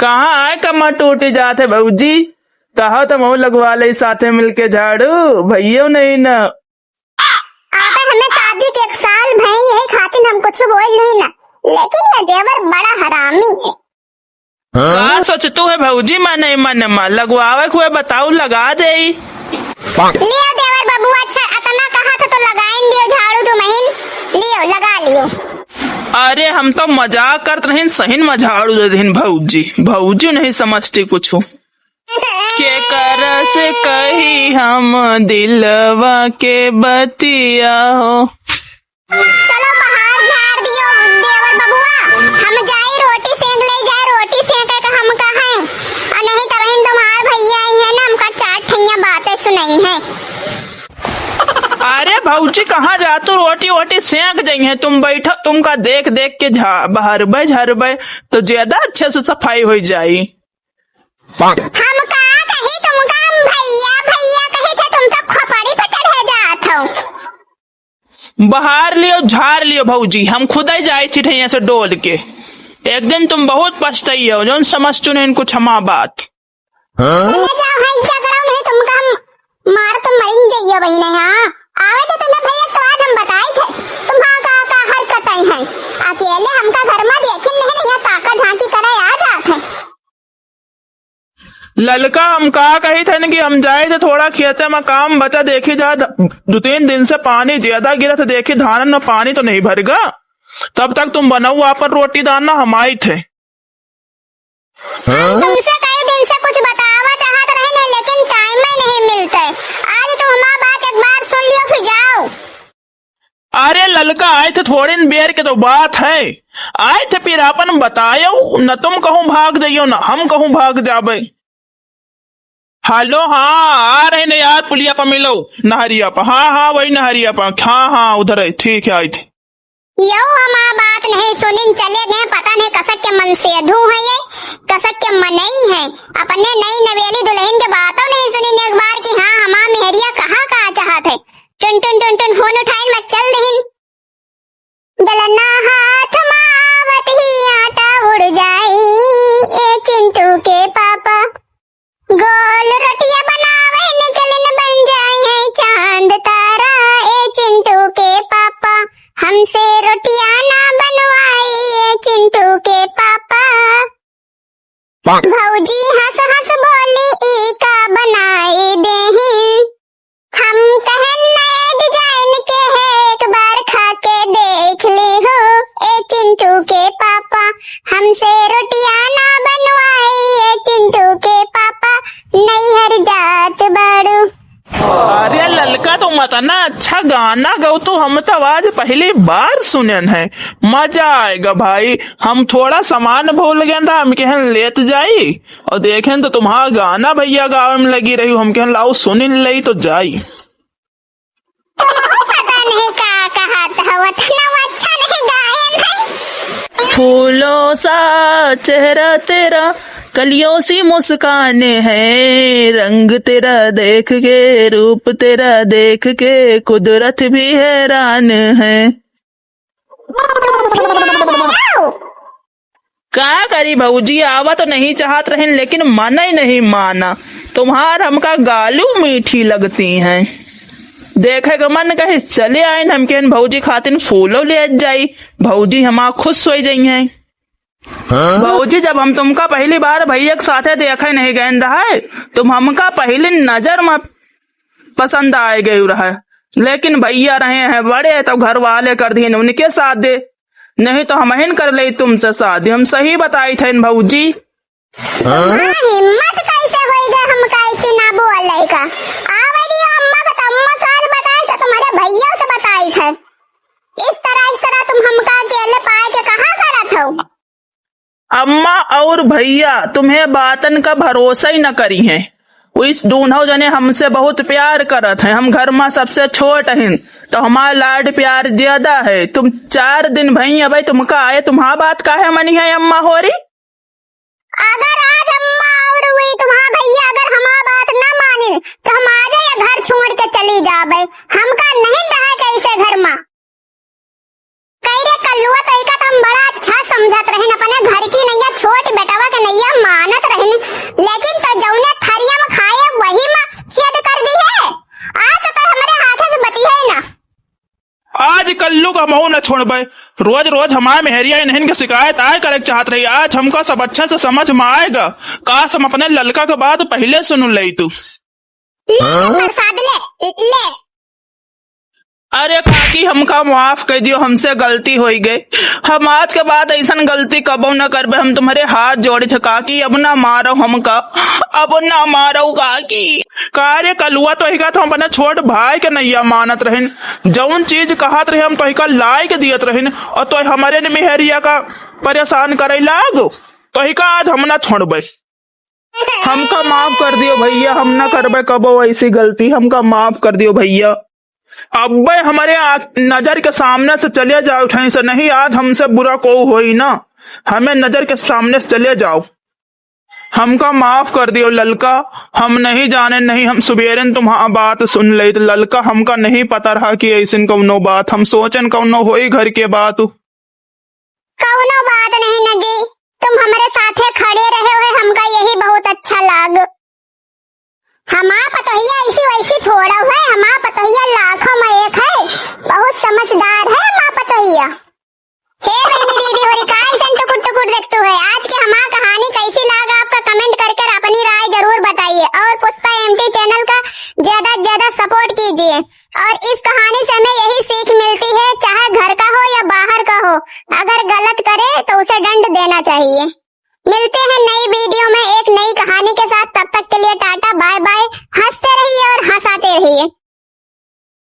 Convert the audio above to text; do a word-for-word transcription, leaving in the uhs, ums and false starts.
कहाँ आए कमर टूटी जात है भौजी? कहो तो महू लगवा ले साथे मिलके झाड़ू, भैयो नहीं न। आकर हमें शादी के एक साल भई, यही खातिर हम कुछ बोल नहीं ना, लेकिन ये देवर बड़ा हरामी है। का सोचतू है भौजी, मने मन मा लगवावे के हुए बताऊ, लगा देई। लियो देवर बाबू, अच्छा अतना कहा था तो लगाइन दियो झाड़ू दो महीन, लियो लगा लियो। अरे हम तो मजाक करत रहिन, सहिन मा झाड़ू दे दिहिन भौजी, भौजी नहीं समझती कुछ। केकरा से कही हम दिलवा के बतिया हो। चलो बाहर झाड़ दियो देवर बबुआ, हम जाई रोटी सेंक ले जाए, रोटी सेंके के हम कहें, और नहीं तो बहन तुम्हार भैया आई है ना, हमका चार ठैया बातें सुनाई है। अरे भौजी, कहाँ जा तू? रोटी वोटी सेंक जइहैं, तुम बैठो, तुमका देख देख के झा-, बहरबे झरबे तो ज्यादा अच्छे से सफाई होइ जाई। हम का कही तुमका, हम भैया भैया कही थे, तुम तो खोपड़ी पे चढ़े जात हो। बहार लियो, झार लियो भौजी, हम खुदै जाई थी ठैया से डोल के। एक दिन तुम बहुत पछतइयो, जौन समझतू नहीं कुछ हमा बात। चले जाओ, है झगड़ा नहीं तुमका, हम मार तो मरिन जइयो बहिने। हाँ, आवे तो तुम्हें भैया, तो आज हम बताई थे तुम्हारा का, का हरकत आई है। अकेले हमका घर में देखिन नहीं, नहीं ताका झांकी करे आ जात है। ललका, हम का कही थे न कि हम जाए थे थोड़ा खेते में काम बचा, देखी जा द-, दो तीन दिन से पानी ज्यादा गिरा था, देखी धानन में पानी तो नहीं भरगा, तब तक तुम बनाओ आपन रोटी दाना, हम आई थे। हम तुमसे कई दिन से कुछ बतावा चाहत रहे न, लेकिन टाइम ही नहीं मिलते। आज तुम हमार बात एक बार सुन लियो, फिर जाओ। अरे ललका, आए थे थोड़े दिन बेर के तो बात है, आए थे फिर आपन बतायो, न तुम कहूँ भाग जाइयो, न हम कहूँ भाग जाबे। हेलो, हाँ, आ रहे न यार, पुलिया पर मिलो, नहरिया पर। हाँ, हाँ, वही नहरिया पर। हाँ, हाँ, उधर है, ठीक है, आए थे। यो हमार बात नहीं सुनिन, चले गए, पता नहीं कसक के मन सेधू है ये, कसक के मनई है। अपने नई नवेली दुल्हन के बातों नहीं सुनिन एक बार कि हाँ, हमार मेहरिया कहाँ का चाहत है। टुन टुन टुन टुन फोन उठाइन, मैं चल दहिन। बेलना हाथ मा आवत ही आटा उड़ जाई, ए चिंटू के पापा। गोल रोटिया बनावे निकलिन, बन जाई है चांद तारा, ए चिंटू के पापा। हमसे रोटिया ना बनवाई, ए चिंटू के पापा। भौजी हंस हंस बोली, "ई का बनाई देही?" हम कहन, "नए डिजाइन के है, एक बार खा के देख ली हो, ए चिंटू के पापा। हमसे रोटिया ना बनवाई, ए चिंटू के पापा, नैहर जात बाड़ू।" अरे ललका, तुम अतना अच्छा गाना गवतू, हम तो आज पहली बार सुनेन है। मजा आएगा भाई। हम थोड़ा सामान भूल गए रहा, हम कहन लेत जाई और देखेन तो तुम्हारा गाना भैया गावे में लगी रही, हम कहन लाओ सुन लई तो जाई। पता नहीं का कहत हवत, ना अच्छा नहीं गायन है। फूलों सा चेहरा तेरा, कलियों सी मुस्कान है, रंग तेरा देख के, रूप तेरा देख के, कुदरत भी हैरान है। का करी भौजी, आवा तो नहीं चाहत रहिन, लेकिन मन ही नहीं माना। तुम्हार हमका गालू मीठी लगती हैं। देखे के मन कहे चले आइन, हम कहन भौजी खातिन फूलो ले जाई, भौजी हमार खुश हो जाई हैं। भौजी, जब हम तुमका पहली बार भैया के साथे देखे नहीं गए रहे, तुम हमका पहली नजर में पसंद आए गए रहे, लेकिन भैया रहे हैं बड़े, तो घर वाले कर दिए उनके साथ दे, नहीं तो हम हिन कर ले तुमसे शादी। हम सही बताई थे भौजी। हाँ, हिम्मत कैसे होई गए हमका इतना बोले का? आवे दियो अम्मा का, तो अम्मा साथ बताए थे, तुम्हारे भैया से बताई थे। इस तरह, इस तरह तुम हमका अकेले पाए के कहाँ करत हो? अम्मा और भैया तुम्हें बातन का भरोसा ही न करी हैं। वो इस दूनों जने हमसे बहुत प्यार करत हैं। हम घर में सबसे छोट हैं, तो हमारा लाड प्यार ज्यादा है। तुम चार दिन भई अबे तुमका आए, तुम्हारा बात काहे मनी है अम्मा होरी? अगर आज अम्मा और हुई तुम्हारा भैया अगर हमारा बात न मानिन, तो हम आज ये घर छोड़ के चली जाबे। हमका नहीं रहे कैसे घर में। कई रे कल्लुआ, तो इका तो हम बड़ा अच्छा समझत रहिन, अपने घर की नैया, छोट बेटवा के नैया मा-, लेकिन तो जौने थरिया में खाए, वही में छेद कर दिहे। आज तो हमरे हाथे से बचिहे ना। आज कल्लू का हमहू न छोड़बे। रोज रोज हमार मेहरिया इन्हन के शिकायत आए करे के चाहत रही। आज हमका सब अच्छा से समझ में आएगा। काश हम अपने ललका के बात पहिले सुन लेइत। ले, ले प्रसाद ले, ले। अरे काकी, हमका माफ कर दियो, हमसे गलती होई गई। हम आज के बाद ऐसन गलती कबो न करबे। हम तुम्हरे हाथ जोड़े थे काकी, अब ना मारो हमका, अब ना मारो काकी। का रे कलुआ, तोहिका तो हम अपने छोट भाई के नैया मानत रहिन, जौन चीज कहत रहे हम तोहिका लाए के दियत रहिन, और तो हमरे ने मेहरिया का परेशान करे लाग। तोहिका आज हम ना छोड़बे। हमका माफ कर दियो भैया, हम ना करबे कबो ऐसी गलती, हमका माफ कर दियो भैया। अब्बे हमरे आ-, नजर के सामने से चले जाओ, ठैं से नहीं, आज हमसे बुरा को होई ना, हमें नजर के सामने से चले जाओ। हमका माफ कर दियो ललका, हम नहीं जाने, नहीं हम सुबेरन तुम्हारा बात सुन लेइत ललका, हमका नहीं पता रहा कि ऐसन कौनो बात, हम सोचन कौनो होई घर के बात। कौनो बात नहीं न जी, तुम हमरे साथे खड़े रहे हुए, हमका यही बहुत अच्छा लाग। हमार पतोहिया ऐसी वैसी थोड़ा है, हमार पतोहिया लाखों में एक है, बहुत समझदार है हमार पतोहिया। हे बहनी दीदी होरी, का ऐसन टुकुर टुकुर देखतू है? आज के हमार कहानी कैसी लाग आपका comment करके अपनी राय जरूर बताइए और पुष्पा एमटी चैनल का ज्यादा से ज्यादा सपोर्ट कीजिए। और इस कहानी से हमें यही सीख मिलती है, चाहे घर का हो या बाहर का हो, अगर गलत करे तो उसे दंड देना चाहिए। मिलते हैं नई वीडियो में एक नई कहानी के साथ, तब तक के लिए टाटा बाय बाय, हंसते रहिए और हंसाते रहिए।